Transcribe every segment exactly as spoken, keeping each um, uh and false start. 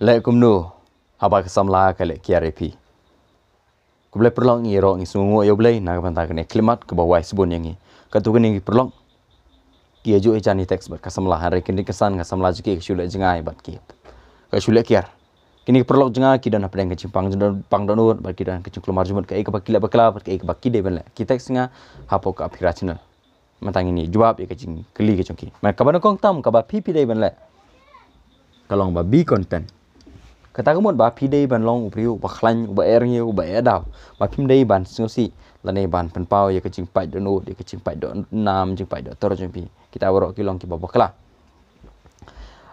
Leh kumno haba ka samla ka leh kiar ïa phi? Khublei paralok, ngi ïaroh ngi sngewnguh ïa U Blei na ka bynta kane ka khyllipmat kaba wai sbun ïa ngi. Katto katne ki paralok, ki ïa ju ïa jan ïa text bad ka samla, hynrei kine ki san ka samla jong ki ka shu leh jngai bad ki ka shu leh kiar. Kine ki paralok jong nga ki don hapdeng ka jingpang, pang dohnud bad ki don ka jingkulmar jingmut, kaei kaba ki leh bakla bad kaei kaba ki dei ban leh. Ki text nga hapoh ka Aphira channel. Mynta ngin ïa jubab ïa ka jingkylli ka jong ki. Mynta kaba nyngkong tam kaba phi phi dei ban leh ka long ba be content. Kata ka mut ba phi dei ban long u briew uba khlaiñ, uba eh rngiew, uba eh daw. Ba phim dei ban sngewsih lane ban pynpaw ïa ka jingpait dohnud, ïa ka jingpait dohnam, jingpait dohtor jong phi. Kita baroh ki long kiba bakla.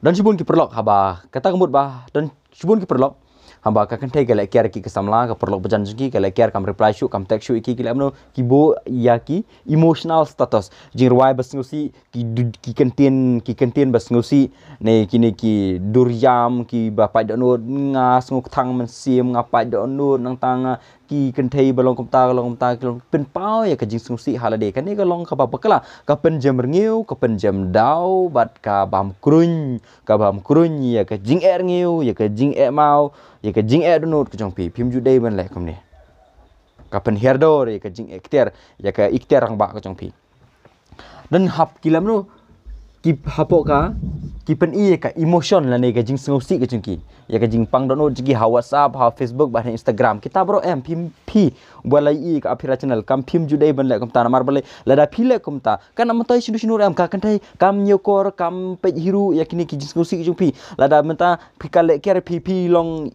Don shibun ki paralok haba kata ka mut ba don shibun ki paralok haba ka kynthei ka leh kiar ïa ki ka samla, ka paralok bajan jong ki ka leh kiar, kam reply shuh, kam text shuh ïa ki, ki leh kumno, ki buh ïa ki emotional status, jingrwai ba sngewsih, ki du-, ki kyntien, ki kyntien ba sngewsih, ne kine ki dur ïam, kiba pait dohnud, nga sngewkthang mynsiem, nga pait dohnud, nangta nga, ki kynthei ba long kumta, ka long kumta, ki long pynpaw ïa ka jingsngewsih ha lade. Kane ka long kaba bakla, ka pynjem rngiew, ka pynjem daw bad ka bam kruiñ, ka bam kruiñ ïa ka jingeh rngiew, ïa ka jingeh maw, ïa ka jingeh dohnud ka jong phi. Phim ju dei ban leh kumne. Ka pynhiar dor ïa ka jingeh iktiar, ïa ka iktiar rangbah ka jong phi. Don hap ki leh kumno, ki hapoh ka, ki pyni ïa ka emotion lane ka jingsngewsih ka jong ki, ïa ka jingpang dohnud jong ki ha WhatsApp, ha Facebook bad ha Instagram. Kita baroh em, phim, phi uba la ïohi ïa ka Aphira channel, kam phim ju dei ban leh kumta, namar balei lada phi leh kumta, kan ym myntoi shano shano ruh em, ka kynthei kam ñiewkor, kam peit hi ruh ïa kine ki jingsngewsih ka jong phi. Lada mynta phi ka leh kiar, phi, phi long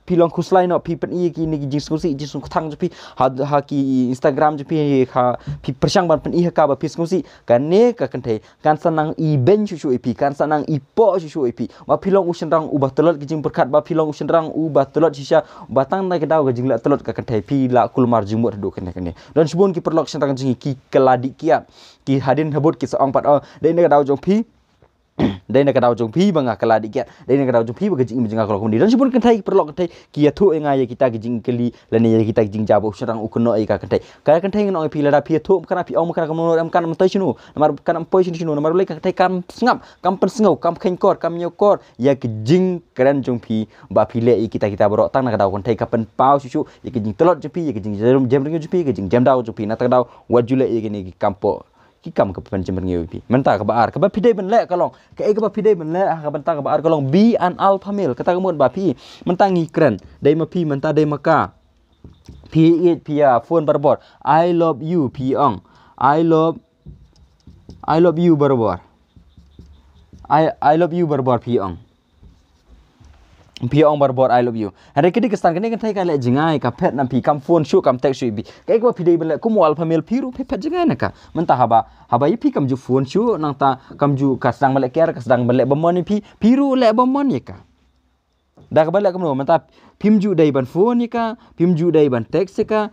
phi long khuslai noh, phi pyni ïa kine ki jingsngewsih, jingsngewkthang jong phi ha, ha ki Instagram jong phi, ha, phi pyrshang ban pyni ha ka ba phi sngewsih. Kane ka kynthei kan sa nang ibeiñ shuh shuh ïa phi, kan sa nang ipoh shuh shuh ïa phi. Ba phi long u shynrang uba tlot ki jingpyrkhat, ba phi long u shynrang uba tlot shisha, ba tang na ka daw ka jingleh tlot ka kynthei phi la kulmar jingmut haduh kane kane. Don shibun ki paralok shynrang jong ngi ki kylla dih kiad, ki hadien habud ki sa ong pat, oh, dei na ka daw jong phi, dei na ka daw jong phi ba nga kylla dih kiad, dei na ka daw jong phi ba ka jingim jong nga ka long kumne. Don shibun kynthei, paralok kynthei, ki ïathuh ïa nga ïa kita ki jingkylli lane ïa kita ki jingjaw ba u shynrang u kynnoh ïa ka kynthei. Ka kynthei ngan ong ïa phi, lada phi ïathuh, ym kan phi ong, ym kan, kam, ym kan ym poi shano, namar kan ym poi shano shano, namar balei ka kynthei kam sngap, kam pynsngew, kam kheiñkor, kam ñiewkor ïa ki jingkren jong phi ba phi leh ïa kita kita baroh. Tang na ka daw ka kynthei ka pynpaw shuh shuh ïa ki jingtlot jong phi, ïa ki jingjem, jem rngiew jong phi, ïa ki jingjem daw jong phi. Na ka daw wat ju leh ïa kine ki kam poh, ki kam ka pynjem rngiew ïa phi. Mynta kaba ar kaba phi dei ban leh ka long, kaei kaba phi dei ban leh ha ka bynta kaba ar ka long, be an alpha male. Kata ka mut ba phi, mynta ngi kren, dei ma phi, mynta dei ma ka, phi ïeit, phi ïa phone barabor, "I love you," phi ong. "I love, I love you," barabor. "I, I love you," barabor phi ong. Phi ong barabor, "I love you." Hynrei ka dei ka stan kane ka kynthei ka leh jngai, ka phet na phi, kam phone shuh, kam text shuh ïa phi. Kaei kaba phi dei ban leh kum u alpha male, phi ruh phi phet jngai na ka. Mynta haba, haba ïa phi kam ju phone shuh, nangta kam ju, ka sdang ban leh kiar, ka sdang ban leh bymman ïa phi, phi ruh leh bymman ïa ka. Da kaba leh kumno, mynta phim ju dei ban phone ïa ka, phim ju dei ban text ïa ka.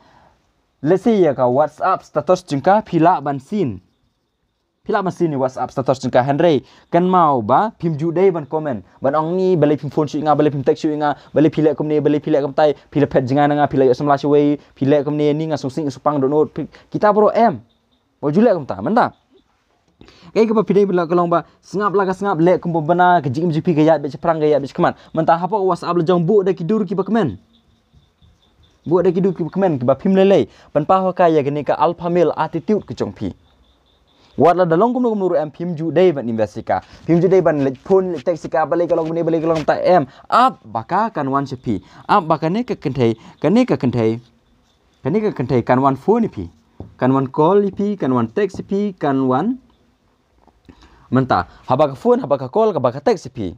Let's say ïa ka WhatsApp status jong ka phi lah ban seen. Phi lah ban seen ïa WhatsApp status jong ka, hynrei kynmaw ba phim ju dei ban comment, ban ong ni balei phim phone shuh ïa nga, balei phim text shuh ïa nga, balei phi leh kumne, balei phi leh kumtai, phi la phet jngai na nga, phi la ïoh samla shawei, phi leh kumne, ni nga sngewsih, sngewpang dohnud, phi, kita baroh em. Wat ju leh kumta, mynta. Kaei kaba phi dei ban leh ka long ba sngap la ka sngap, leh kum ba bna, ka jingim jong phi ka ïaid beit shaphrang, ka ïaid beit shakhmat. Mynta hapoh WhatsApp la jong buh da ki dur kiba kmen. Buh da ki dur kiba kmen, kiba phim lei lei. Pynpaw ha ka ïa kane ka alpha male attitude ka jong phi. Wat la da long kumno kumno ruh em, phim ju dei ban invest ïa ka. Phim ju dei ban leit phone, leit text ïa ka, balei ka long kumne, balei ka long kumta em. Ap ba ka kan wan sha phi. Ap ba kane ka kynthei, kane ka kynthei, kane ka kynthei kan wan phone ïa phi. Kan wan call ïa phi, kan wan text ïa phi, kan wan, mynta haba ka phone, haba ka call, haba ka text ïa phi.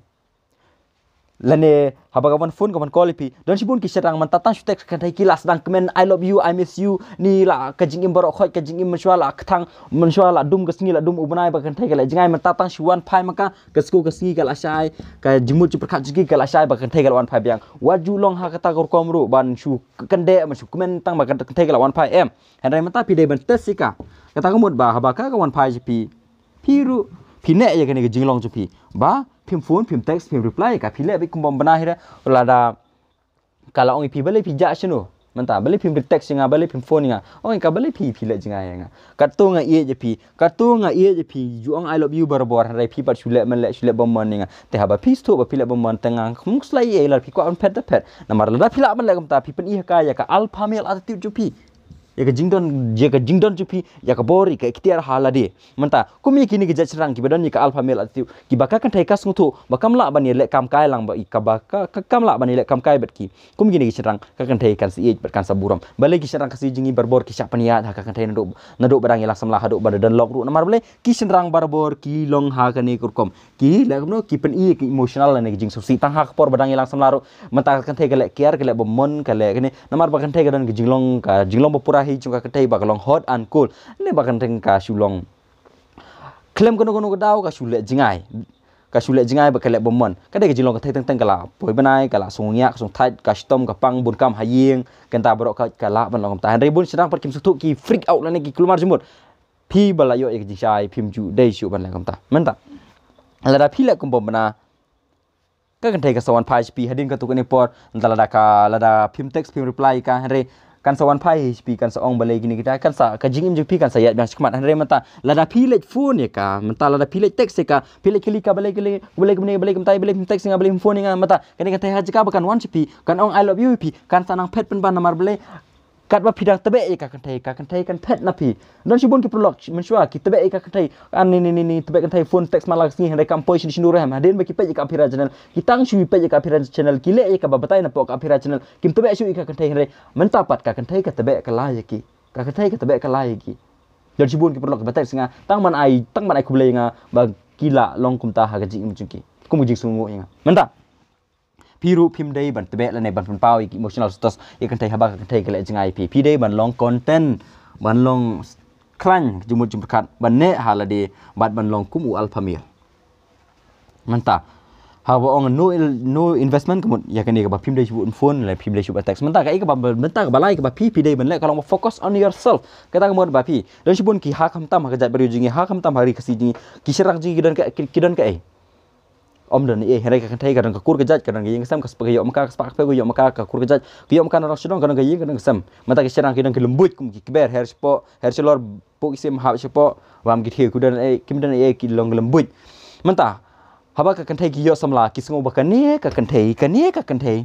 Lane haba ka wan phone, ka wan call ïa phi, don shibun ki shynrang mynta tang shu text ka kynthei ki la sdang kmen, "I love you, I miss you," ni la ka jingim baroh khoit, ka jingim mynshuwa la kthang, mynshuwa la dum ka sngi, la dum u bnai, ba ka kynthei ka leh jngai. Mynta tang shu wan phai ma ka, ka sku ka sngi ka la shai, ka jingmut jingpyrkhat jong ki ka la shai, ba ka kynthei ka la wan phai biang. Wat ju long ha kata ka rukom ruh ban shu kyndeh, ban shu kmen tang ba ka kynthei ka la wan phai em. Hynrei mynta phi dei ban test ïa ka. Kata ka mut ba haba ka ka wan phai sha phi, phi ruh phi neh ïa kane ka jinglong jong phi. Ba phim phone, phim text, phim reply ïa ka, phi leh beit kum bym bna hi re. Lada ka la ong ïa phi, balei phi jah shano, Mynta balei phim text ïa nga, balei phim phone ïa nga? Ong ïa ka balei phi phi leh jngai ïa nga. Katto nga ïeit ïa phi, katto nga ïeit ïa phi. Ju ong I love you barabor, hynrei phi pat shu leh man leh, shu leh bymman ïa nga. Te haba phi sngewthuh ba phi leh bymman te nga kum slai ei, lada phi kwah ban phet te phet. Namar lada phi lah ban leh kumta, phi pyni ha ka ïa ka alpha male attitude jong phi. Ïa ka jingdon, ïa ka jingdon jong phi ïa ka bor, ïa ka iktiar ha lade. Mynta kum ïa kine ki jait shynrang kiba don ïa ka alpha male attitude, kiba ka kynthei ka sngewthuh ba kam lah ban ïaleh kam kai lang bad ki, kaba ka, ka kam lah ban ïaleh kam kai bad ki. Kum kine ki shynrang, ka kynthei kan sa ïeit bad kan sa burom. Balei ki shynrang Khasi jong ngi barabor ki shah pynïaid ha ka kynthei, naduh, naduh ba dang ïalang samla haduh ba dang don lok ruh? Namar balei? Ki shynrang barabor ki long ha kane ka rukom. Ki leh kumno, ki pyni ki emotional lane ki jingsngewsih tang ha ka por ba dang ïalang samla ruh. Mynta ka kynthei ka leh kiar, ka leh bymman, ka leh kane. Namar ba ka kynthei ka don ka jinglong, ka jinglong ba pura hi jong ka kynthei, ba ka long hot and cold. Ne ba ka kynthei ka shu long khlem kano kano ka daw ka shu leh jngai. Ka shu leh jngai bad ka leh bymman. Ka dei ka jinglong kynthei teng teng, ka la poi bnai, ka la sngewthuh, ka sngewthuh, ka shitom, ka pang, bun kam ha ïing, kynta baroh ka, ka lah ban long kumta. Hynrei bun shynrang pat kim sngewthuh, ki freak out lane ki kulmar jingmut. Phi ba la ïoh ïa ka jingshai phim ju dei shuh ban leh kumta. Mynta lada phi leh kum bym bna, ka kynthei ka sa wan phai sha phi hadien katto katne por. Mynta lada ka, lada phim text phim reply ka, hynrei kan sa wan phai sha phi, kan sa ong balei kine kita, kan sa, ka jingim jong phi kan sa ïaid biang shakhmat. Hynrei mynta lada phi leit phone ïa ka, mynta lada phi leit text ïa ka, phi leit kylli ka balei, balei, balei kumne, balei kumtai, balei phim text ïa nga, balei phim phone ïa nga, mynta kane ka kynthei ha jaka ba kan wan sha phi, kan ong I love you ïa phi, kan sa nang phet pynban. Namar balei? Katba phi dang tbeh ïa ka kynthei, ka kynthei kan phet na phi. Don shibun ki paralok mynshuwa ki tbeh ïa ka kynthei. Ani ni ni ni tbeh kynthei, phone text man la ka sngi, hynrei kam poi shini shini ruh em. Hadien ba ki peit ïa ka Aphira channel, ki tang shu peit ïa ka Aphira channel, ki leh ïa kaba batai na pok ka Aphira channel, kim tbeh shuh ïa ka kynthei. Hynrei mynta pat ka kynthei ka tbeh kylla ïa ki. Ka kynthei ka tbeh kylla ïa ki. Don shibun ki paralok ba text ïa nga, tang ban ai, tang ban ai khublei ïa nga ba ki la long kumta ha ka jingim jong ki, kum ka jingsngewnguh ïa nga. Mynta phi ruh phim dei ban tbeh lane ban pynpaw ïa ki emotional status ïa ka kynthei haba ka kynthei ka leh jngai ïa phi. Phi dei ban long content, ban long khlaiñ jingmut jingpyrkhat, ban neh ha lade bad ban long kum u alpha male. Mynta haba ong no il-, no investment ka mut ïa kane kaba phim dei shu phone lane phim dei shu text. Mynta kaei kaba, mynta kaba lai kaba phi, phi dei ban leh ka long ba focus on yourself. Kata ka mut ba phi, don shibun ki ha khamtam ha ka jaitbynriew jong ngi, ha khamtam ha ri Khasi jong ngi, ki shynrang jong ngi ki don ka, ki, ki don kaei? Ym don ei, hynrei ka kynthei ka don ka kur ka jait, ka don ka ïing ka sem, ka spah, ka ïoh ma ka, ka spah ka phew, ka ïoh ma ka, ka kur ka jait, ka ïoh ma ka na rong shnong, ka don ka ïing, ka don ka sem. Mynta ki shynrang ki don ki lymbuit kum ki kber, her shapoh, her shalor, pok ki sim hap shapoh, bam ki thie, ki don ei, kim don ei, ki long ki lymbuit. Mynta haba ka kynthei ki ïoh samla ki sngew ba kane ka kynthei, kane ka kynthei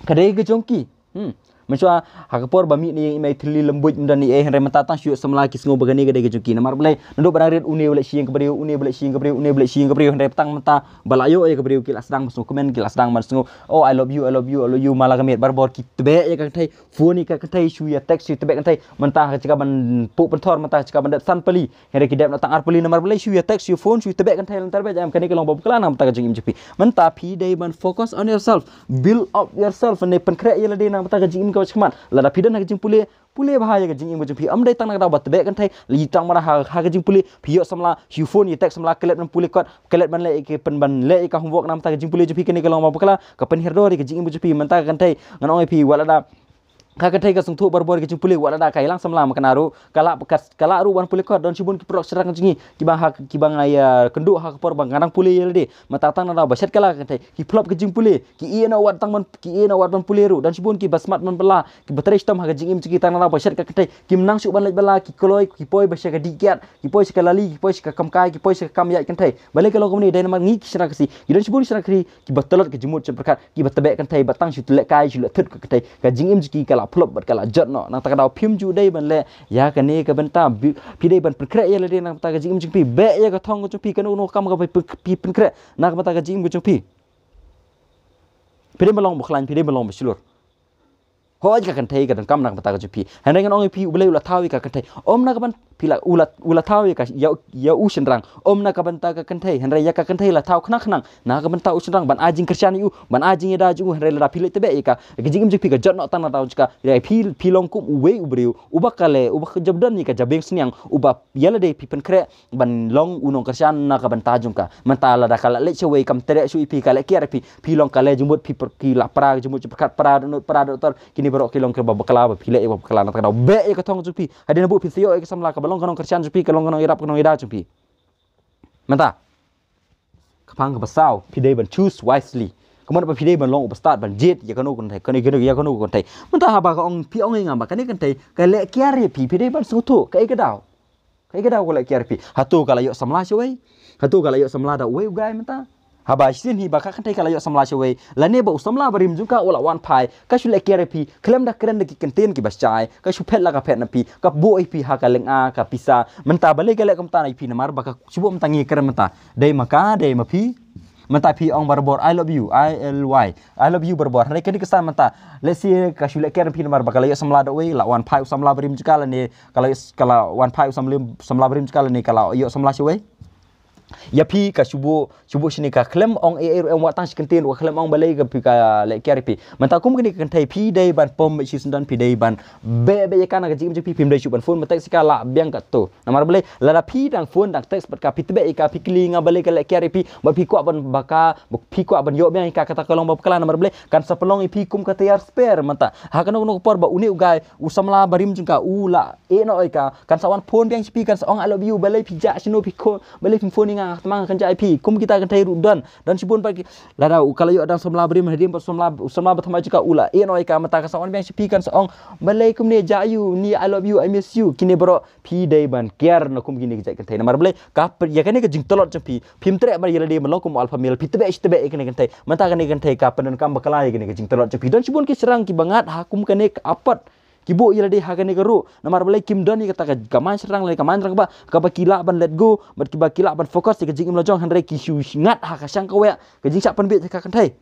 ka dei ka jong ki. Hmm. Mynshuwa ha ka por ba mih na ïing i mei thylli lymbuit, ym don ei, hynrei mynta tang shu ïoh samla ki sngew ba kane ka dei ka jong ki. Namar balei? Naduh ba dang rit une u leh sha ïing ka briew, une u leh sha ïing ka briew, une u leh sha ïing ka briew, hynrei tang mynta ba la ïoh ïa ka briew ki la sdang ban sngewkmen, ki la sdang ban sngew, oh, I love you, I love you, I love you, man la ka miet. Barabor ki tbeh ïa ka kynthei, phone ïa ka kynthei, shu ïa text, shu tbeh kynthei. Mynta ha ka jaka ban puh pynthor, mynta ha ka jaka ban dep san pali, hynrei ki dep na tang ar pali. Namar balei? Shu ïa text, shu phone, shu tbeh kynthei lynter bad jam. Kane ka long ba bakla na ka bynta ka jingim jong phi. Mynta phi dei ban focus on yourself, build up yourself, ne pynkhreh ïa lade na ka bynta ka jingim kaba shakhmat. Lada phi don ha ka jingpule, pule bha ïa ka jingim ka jong phi. Ym dei tang na ka daw ba tbeh kynthei, lei tang ba ha, ha ka jingpule phi ïoh samla, shu phone, ïa text samla, klet ban pule kot, klet ban leh ïa ki, pyn ban leh ïa ka homework na ka bynta ka jingpule jong phi. Kane ka long ba bakla, ka pynhiar dor ïa ka jingim ka jong phi. Mynta ka kynthei ngan ong ïa phi, wat lada ka kynthei ka sngewthuh barabor ïa ka jingpule, wat lada ka ïalang samla ma kane ruh, ka lah, ka, ka lah ruh ban pule kot. Don shibun ki paralok shynrang jong ngi kiba ha, kiba nga ïakynduh ha ka por ba nga dang pule ïa lade. Mynta tang na daw ba shet kylla ka kynthei, ki phlop ka jingpule, ki ïeh noh wat tang ban, ki ïeh noh wat ban pule ruh. Don shibun kiba smat ban bylla, kiba trei shitom ha ka jingim jong ki, tang na daw ba shet ka kynthei, kim nang shuh ban leit bylla, ki kloi, ki poi ba sha ka dih kiad, ki poi sha ka lali, ki poi sha ka kam kai, ki poi sha ka kam ïaid kynthei. Balei ka long kumne? Dei namar ngi ki shynrang Khasi ki don shibun ki shynrang Khasi kiba tlot ka jingmut jingpyrkhat, kiba tbeh kynthei, ba tang shu leh kai, shu leh thut ka kynthei, ka jingim jong ki ka la phlop bad ka la jot noh. Nangta ka daw phim ju dei ban leh ïa kane ka bynta. Phi dei ban pynkhreh ïa lade na ka bynta ka jingim jong phi. Beh ïa ka thong ka jong phi, kano kano ka kam kaba phi, phi pynkhreh na ka bynta ka jingim ka jong phi. Phi dei ban long ba khlaiñ, phi dei ban long ba shlur. Hooid, ka kynthei ka donkam na ka bynta ka jong phi. Hynrei ngan ong ïa phi, U Blei u la thaw ïa ka kynthei ym na ka ban, phi la, u la, u la thaw ïa ka, ïa, ïa u shynrang ym na ka bynta ka kynthei. Hynrei ïa ka kynthei la thaw khnang khnang na ka bynta u shynrang, ban ai jingkyrshan ïa u, ban ai jingïada jong u. Hynrei lada phi leit tbeh ïa ka, ka jingim jong phi ka jot noh tang na daw jong ka. Ïa phi, phi long kum uwei u briew uba ka leh, uba ka jop don ïa ka jabieng sniang, uba ïa lade phi pynkhreh ban long u nongkyrshan na ka bynta jong ka. Mynta lada ka la leit shawei, kam treh shuh ïa phi, ka leh kiar ïa phi, phi long ka leh jingmut, phi pyrkhat, la pra jingmut jingpyrkhat, pra dohnud, pra dohtor, kine baroh ki long kiba bakla, ba phi leh ïa ba bakla. Nangta ka daw beh ïa ka thong jong phi. Hadien ba phi sa ïoh ïa ka samla kaba long ka nongkyrshan jong phi, ka long ka nongïarap, ka nongïada jong phi. Mynta ka phang kaba saw, phi dei ban choose wisely. Kumno ba phi dei ban long u bastad ban jied ïa kano kano kane kano ïa kano kano. Mynta haba ka ong phi ong ïa nga ba kane kane ka leh kiar ïa phi, phi dei ban sngewthuh kaei ka daw. Kaei ka daw ka leh kiar ïa phi. Hato ka la ïoh samla shawei? Hato ka la ïoh samla da uwei u guy mynta? Haba shisien hi ba ka kane ka la ïoh samla shawei, lane ba u samla barim jong ka u la wan phai, ka shu leh kiar ïa phi, khlem da kren da ki kyntien kiba shai, ka shu phet la ka phet na phi, ka buh ïa phi ha ka lynga ka pisa. Mynta balei ka leh kumta na phi? Namar ba ka shu buh mynta ngi kren mynta. Dei ma ka, dei ma phi. Mynta phi ong barabor I love you, I L Y. I love you barabor. Hynrei kane ka san mynta, let's say ka shu leh kiar ïa phi namar ba ka la ïoh samla da uwei, la wan phai u samla barim jong ka lane ka la, ka la wan phai u samla, samla barim jong ka lane ka la ïoh samla shawei. Ïa phi ka shu buh, shu buh shane, ka khlem ong ei ei ruh em, wat tang shi kyntien ruh ka khlem ong, balei ka phi ka leh kiar ïa phi. Mynta kum kane ka kynthei phi dei ban pom shi syndon, phi dei ban beh beh ïa ka na ka jingim jong phi, phim dei shuh ban phone ban text ïa ka, lah biang katto. Namar balei? Lada phi dang phone dang text bad ka, phi tbeh ïa ka, phi kylli nga balei ka leh kiar ïa phi, bad phi kwah ban ba ka, bad phi kwah ban ïoh biang ïa ka, kata ka long ba bakla. Namar balei? Kan sa pynlong ïa phi kum ka tayar spare mynta. Ha kano kano ka por ba une u guy u samla barim jong ka u la ïeh noh ïa ka, kan sa wan phone biang sha phi, kan sa ong I love you, balei phi jah shano, phi kho, balei phim phone ïa nga, tang nga kynjah ïa phi. Kum kita kynthei ruh don, don shibun pat ki, lada u ka la ïoh dang samla barim, hadien ba samla, samla ba thymmai jong ka u la ïeh noh ïa ka, mynta kan sa wan biang sha phi, kan sa ong balei kumne, jah ïa u, ni I love you, I miss you. Kine baroh phi dei ban kiar na kum kine ki jait kynthei. Namar balei? Ka pynïa kane ka jingtlot jong phi, phim treh ban ïa lade ban long kum u alpha male, phi tbeh shi tbeh ïa kane ka kynthei. Mynta kane ka kynthei ka pyndonkam bakla ïa kane ka jingtlot jong phi. Don shibun ki shynrang kiba ngat ha kum kane ka apot, ki buh ïa lade ha kane ka ruh. Namar balei? Kim don ïa kata ka, ka man shynrang lane ka man rangbah kaba ki lah ban let go, bad kiba ki lah ban focus ïa ka jingim la jong, hynrei ki shu ngat ha ka shang ka wei, ka jingshah pynbiej ha ka kynthei.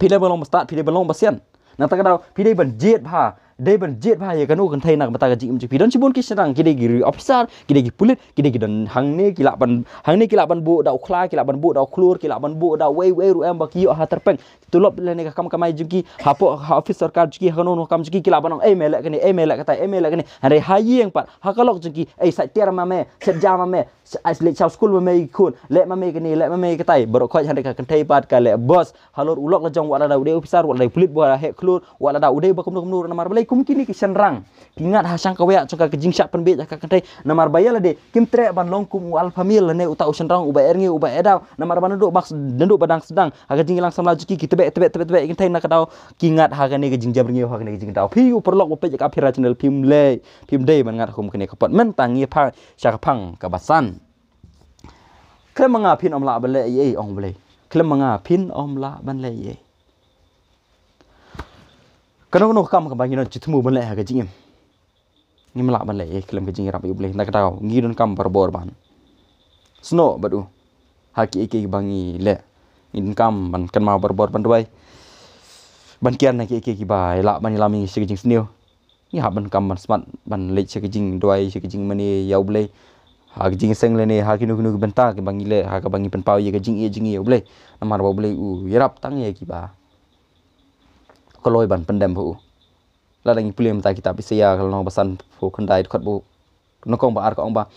Phi dei ban long bastad, phi dei ban long basian. Nangta ka daw phi dei ban jied bha, dei ban jied bha ïa kano ka kynthei na ka bynta ka jingim jong phi. Don shibun ki shynrang, ki dei ki officer, ki dei ki pulit, ki dei ki don hangne, ki lah ban, hangne ki lah ban buh da u khla, ki lah ban buh da u khlur, ki lah ban buh da uwei uwei ruh em ba ki ïoh ha tyrpeng. Tulop lane ka kam kamai jong ki, hapoh ha office sorkar jong ki, ha kano kano ka kam jong ki, ki lah ban ong ei me leh kane, ei me leh katai, ei me leh kane. Hynrei ha ïing pat, ha ka lok jong ki, ei sait tiar ma me, sait ja ma me, leit sha skul ma me ïa ki khun, leh ma me kane, leh ma me katai. Baroh khoit hynrei ka kynthei pat ka leh boss halor u lok la jong, wat lada u dei officer, wat lada u dei pulit, wat lada u heh khlur, wat lada u dei ba kumno kumno. Namar balei? Kum kine ki shynrang ki ngat ha shang ka wei jong ka, ka jingshah pynbiej ha ka kynthei. Namar ba ïa lade kim treh ban long kum u alpha male lane uta u shynrang uba erngi uba erdaw. Namar ba naduh ba, naduh ba dang sdang ha ka jingïalang samla jong ki, ki tbeh tbeh tbeh tbeh ïa ka kynthei, na ka daw ki ngat ha kane ka jingjam rngiew, ha kane ka jingdaw. Phi u paralok ba peit ïa ka Aphira Channel, phim leh, phim dei ban ngat ha kum kane ka apot. Mynta ngi phai sha ka phang kaba san. Khlem ma nga phin ym lah ban leh ei ei, ong Blei. Khlem ma nga phin ym lah ban leh ei ei. Kano kano ka kam kaba ngi don jingthmu ban leh ha ka jingim, ngim lah ban leh ei ei khlem ka jingïarap ïa U Blei. Na ka daw ngi donkam barabor ban snoh bad u ha kiei kiei ba ngi leh. Ngi donkam ban kynmaw barabor ban duwai, ban kiar na kiei kiei kiba lah ban ïalam ïa ngi sha ka jingsniew. Ngi hap ban kam ban smat ban leit sha ka jingduwai, sha ka jingmane ïa U Blei ha ka jingseng lane ha kino kino ki bynta kiba ngi leh, ha kaba ngi pynpaw ïa ka jingïeit jong ngi ïa U Blei. Namar ba U Blei u ïarap tang ïa kiba kloi ban pyndem ha u. Lada ngi pule mynta kitab Isaïah ka lynnong ba sanphew khyndai, dkhot ba nyngkong ba ar, ka ong ba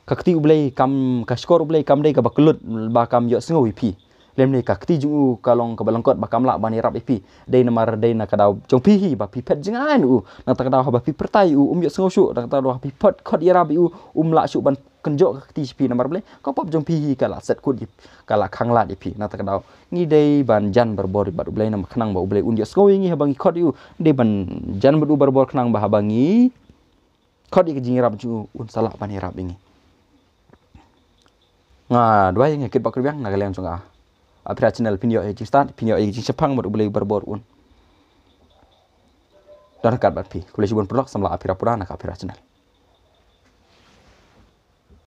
ka kti U Blei kam, ka shkor U Blei kam dei kaba kyllut ba kam ïohsngew ïa phi, lymne ka kti jong u ka long kaba lyngkot ba kam lah ban ïarap ïa phi. Dei namar dei na ka daw jong phi hi ba phi phet jngai na u. Nangta ka daw haba phi pyrta ïa u um ïohsngew shuh, nangta ka daw haba phi phet khot ïarap ïa u um lah shuh ban kynjoh ka kti sha phi. Namar balei? Ka pop jong phi hi ka la set kut ïa, ka la khanglad ïa phi. Nangta ka daw ngi dei ban jan barabor bad U Blei, namar khnang ba U Blei un ïohsngew ïa ngi haba ngi khot ïa u. Dei ban jan bad u barabor khnang ba haba ngi khot ïa ka jingïarap jong u un sa lah ban ïarap ïa ngi. Nga duwai, nga kit bad kyrbiang na ka liang jong nga. Aphira Channel, phin ïoh ïa ka jingstad, phin ïoh ïa ka jingshemphang bad U Blei barabor un don ryngkat bad phi. Khublei shibun paralok, samla Aphira Pura na ka Aphira Channel.